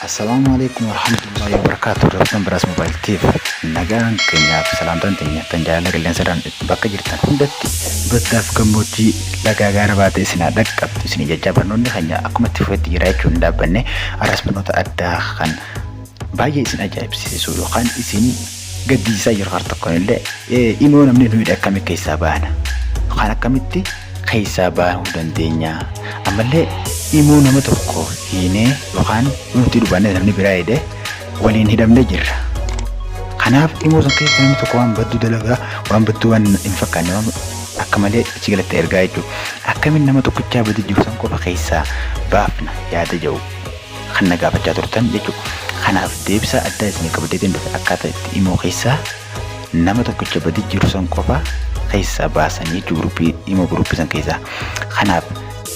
Assalaamu alaikum warahmatullahi wabarakatuh. Hordoftoon Biraas Mobile TV nagaan keenyaaf salaamtaan teenya tan jaalala qilleensarraan bakka jirtan hundatti baddaaf gammoojjii lagaa gaara baatee isin haa dhaqqabdu isin jechaa barnoonni keenya akkuma itti fufetti jira jechuun hin dhaabbanne har'as barnoota addaa kan baay'ee isin ajaa'ibsiisu yookaan isin gaddisiisaa jiru har tokkoon illee imoo namni nu hidhe akkamitti keessaa baana yookaan akkamitti keessaa baahuu dandeenya ammallee imoo nama tokko hiinee yookaan nuti dhubanne namni biraa hidhe waliin hidhamnee jirra. Kanaaf imoo san keessa namni tokko waan badduu dalagaa waan badduu waan hin fakkaanne waan akka malee achi galatti ergaa jechuudha. Akkamiin nama tokkichaa badii jiru san qofa keessaa baafna yaada jedhu kan na gaafachaa turtan jechuudha. Kanaaf deebisaa addaa isinii qabadheetiin dhufe akkaataa itti imoo keessaa nama tokkicha badii jiru san qofa keessaa baasan jechuudha guruppii imoo guruppii san keessaa. Kanaaf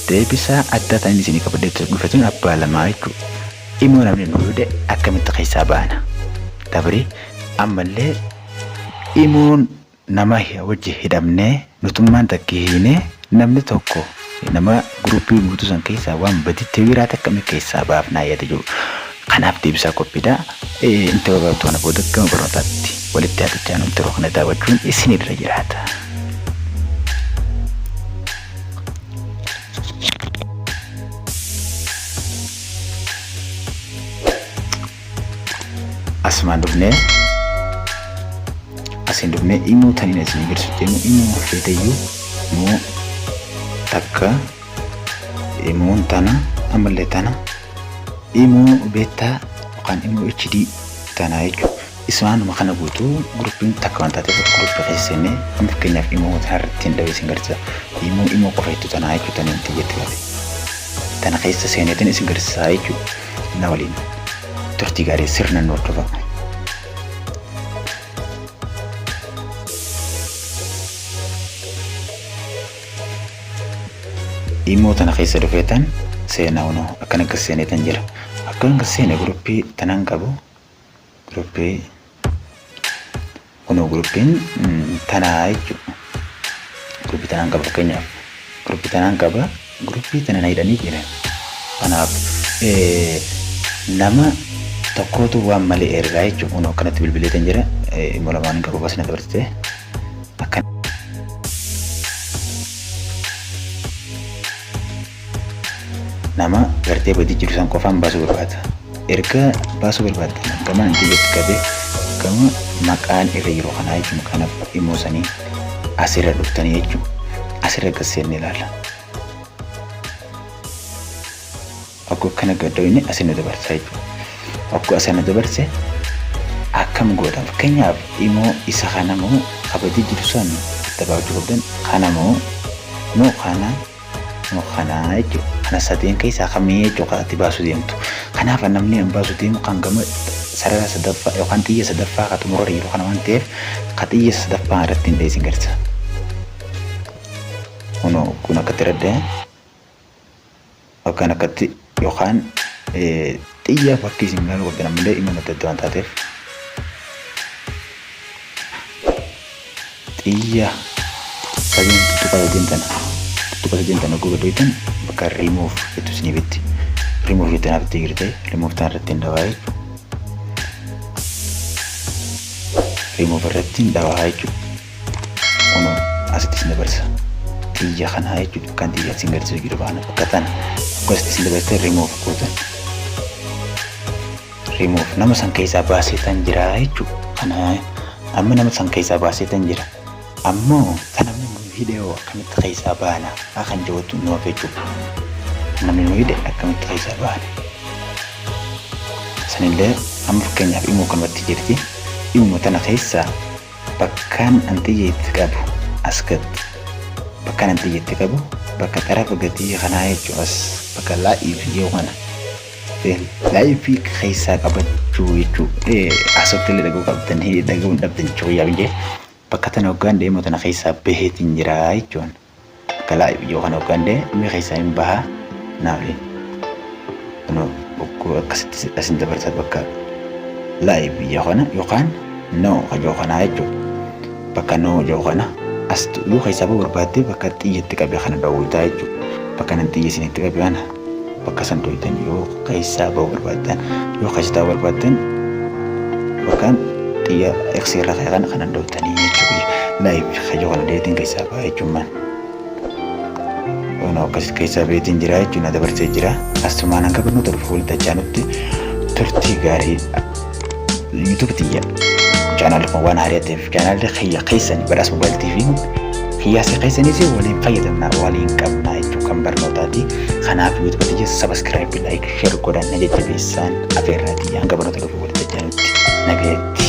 deebisaa addaa ta'in isinii qabadhee dhufe tun abbaa lamaa jechuudha. Imoo namni nu hidhe akkamitti keessaa baana? Dabri ammallee imoon nama wajji hidhamnee nutummaan takki hiinee namni tokko nama guruppii guutuu san keessaa waan baditti jiraate akkamitti keessaa baafnaa yaada jiru. Kanaaf deebisaa qophiidha. Inti barbaaddu kana booda gama barnootaatti walitti haadachaa nuti yeroo kana daawwachuun isinirra jiraata. Asumaan dhufnee asiin dhufnee imoo taniin isin agarsiisu deemu imoo feeteyyuu imoo takka imoon tana ammallee tana imoo beettaa yookaan imoo HD tana jechuudha. Isumaanuma kana guutuu guruppiin takka waan taateef guruppii keessa seennee amma fakkeenyaaf imoo tana irratti hin dhawee isin garsiisa. Imoo imoo qofa jettu tanaa jechuudha taniin xiyyeetti qabe. Tana keessa seeneetiin isin garsiisaa jechuudha. Na waliin turtii gaarii sirna nu hordofaa. Imoo tana keessa dhufeetan seenaa unoo akkana gad seeneetan jira. Akkana gad seene guruppii tanan qabu guruppii kunoo guruppiin tanaa jechuudha. Guruppii tanaan qaba fakkeenyaaf guruppii tanaan qaba guruppii tana na hidhanii jiran. Kanaaf nama tokkootu waan malee ergaa jechuudha. Kunoo akkanatti bilbileetan jira. Immoo lamaan hin qabu bas na dabarsite. Akka nama gartee badii jiru san qofaan baasuu barbaada. Erga baasuu barbaaddan gama inni itti qabee gama maqaan irra jiru kanaa jechuun maqaan imoo sanii asirra dhuftanii jechuun asirra gad seennee ilaalla. Akkuma akkana gad dhoyne asii nu dabarsa jechuudha. Akkuma asii nu dabarse akkam goota fakkeenyaaf imoo isa kana moo kabadii jiru san itti baafachuu qabdan kana moo moo kana moo kana jechuudha. Kana sadeen keessaa kamii jechuudha kan ati baasuu deemtu. Kanaaf namni an baasuu deemu kan gama sarara sadaffaa yookaan xiyya sadaffaa ka xumurarra jiru kana waan ta'eef ka xiyya sadaffaa irratti hin dheessin garsa. Kunoo kun akkatti radde yookaan akkatti yookaan xiyya bakki isin ilaaluu qabdan ammallee dhimma adda adda waan taateef xiyya sadeen tuttuqa sadeen tana tuttuqa sadeen tana goga doytan bakka remove jettu isinii bitti remove jettu naaf itti girte remove tana irratti hin dhawaa jechuudha. Remove irratti hin dhawaa jechuudha. Kunoo asitti isin dabarsa. Xiyya kanaa jechuudha. Kan xiyya isin garsiisu jiru baana bakka tana. Akkasitti isin dabarsitee remove gootan. Remove nama san keessaa baaseetan jira jechuudha. Kana amma nama san keessaa baaseetan jira. Ammoo kan namni nu hidhe hoo akkamitti keessaa baana kan jedhutu nu hafe jechuudha. Namni nu hidhe akkamitti keessaa baana. Sanillee amma fakkeenyaaf imoo kanumatti jirti. Imuma tana keessaa Bakkaan an xiyya itti qabu as gad bakkaan an xiyya itti qabu bakka xarafa gadii kanaa jechuu as bakka live yoo kana live keessaa qabachuu jechuu asirratti illee dhaga'uu qabdan dhaga'uu hin dhabdan jechuu yaa biyya bakka tana hoggaan deemu tana keessaa baheetiin jira jechuun bakka live yoo kana hoggaan deemu inni keessaa hin bahaa naaf kunoo akkasitti asin dabarsa bakka live yoo kana yookaan no kajoo kanaa jechuudha. Bakka no joo kana as yoo keessaa bahuu barbaadde bakka xiyya itti qabe kana dhowwitaa jechuudha. Bakka nan xiyya isin itti qabe kana Bakka san dhoytan yoo keessaa ba'uu barbaaddan, yoo keessa taa'uu barbaaddan bakkaan xiyya X irra ka'e kana kanan dhoytanii jechuudha. Live kayyoo kana deetiin keessaa ba'a jechuun maan. Kunoo akkasitti keessaa beetiin jira jechuun na dabarsee jira. Asumaan hanga barnoota dhufu walitti achaanutti turtii gaarii. YouTube tiyya chaanaalli kun waan haaraa ta'eef chaanaalli kiyya keessan Badhaas Mobile TV kiyyaas keessanis waliin fayyadamna waliin qabna jechuu kan barnootaati. Kanaaf YouTube tiyya subscribe, like, share godhan na jajjabeessaan afeerraa tiyya. Hanga barnoota dhufu walitti achaanutti nagayetti.